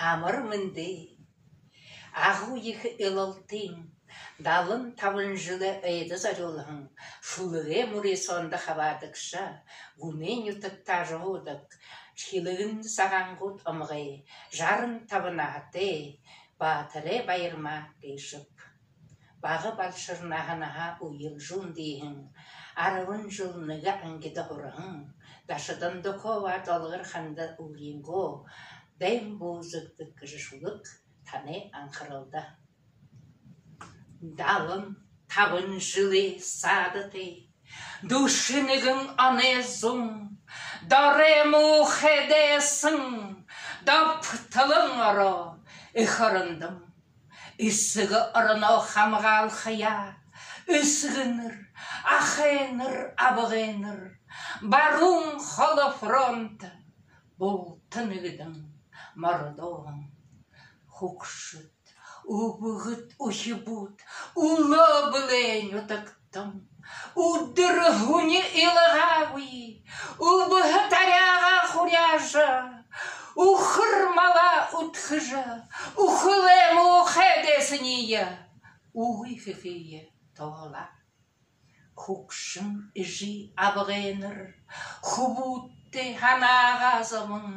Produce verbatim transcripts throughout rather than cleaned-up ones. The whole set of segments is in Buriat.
Амар мэндэ! Агуу ехэ Илалтын далан табан жэлэй ойдо зорюулһан шүлэгэй мүрысөөндэ хабаадагша, Гүнэй нютагта ажаһуудаг, Хилгэн сагаангууд омогой жаран табан наһатай Баатарай Баярма гээшэб. Бага балшар наһанһаа үйлэжэ үндыһэн, арбан жэл нэгэ ангида һураһан Дашидондокова Долгор Ханда Үлингөө «Дайн буузагдаг» гэжэ шүлэг танай анхаралда. Далан табан жэлэй саада тээ, дүшэн нэгэн оной зун, дорой муухай дайсан добтолон ороо эхэ орондом. Эсэгэ ороноо хамгаалхаяа эсэгэнэр, ахайнар, абгайнар баруун холо фронт булта нэгэдэн мордоһон. Хүгшэд, үбгэд, үхибүүд үлөө бэлэй нютагтам. Үдэр һүни илгаагүй, үбһэ таряагаа хуряажа, үхэр малаа үдхэжэ, үхэлэй муухай дайсаниие үгы хэхые туһалаа. Хүгшэн эжы абгайнар хүбүүдтээ һанаагаа зобон,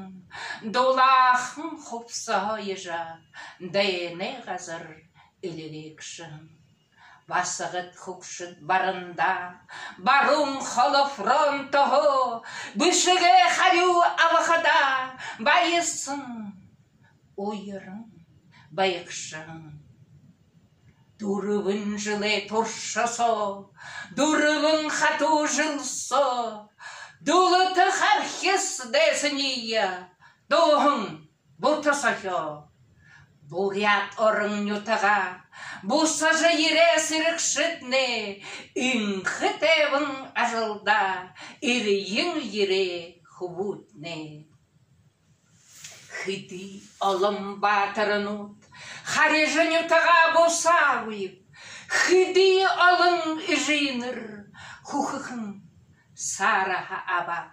дулаахан хубсаһа оёжо, дайнай газар эльгээгшэ һэн. Басагад хүгшэд барандаа баруун холо фронтһоо бэшэгэй харюу абахадаа баясан, уяран байгша һэн. Дүрбэн жэлэй туршада соо, дүрбэн хатуу жэл соо дүлэтэ хархис дайсаниие дууһан бута сохёо. Буряад орон нютагаа бусажа ерээ сэрэгшэднай энхэ тайбан ажалдаа эрьен ерээ хүбүүднай. Хэды олон баатарнууд харижа нютагаа бусаагүйб, хэды олон эжынэр хүхэхэн саарһа абааб.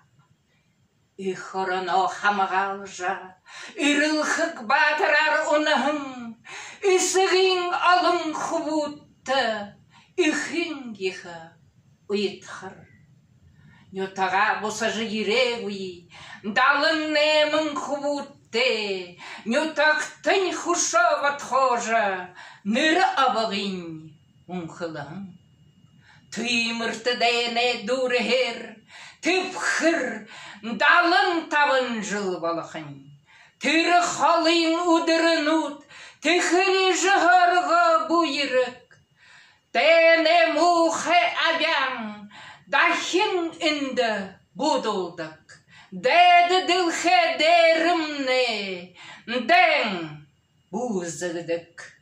Эхэ ороноо хамгаалжа, эрэлхэг баатараар унаһан эсэгын олон хүбүүдтэ эхын ехэ уйдхар. Нютагаа бусажа ерээгүй далан найман хүбүүдтэ нютагтань хүшөө бодхоожо, нэрэ абгайень үнхэлһэн. Тиимэртэ дайнай дүүрэһээр тэбхэр далан табан жэл болохонь. Тэрэ холын үдэрнүүд тэхэрижэ һөөргөө бү ерэг. Дайнай муухай абяан дахин эндэ буудуулдаг. Дайда дэлхэй дээрэмнай дайн буузагдаг.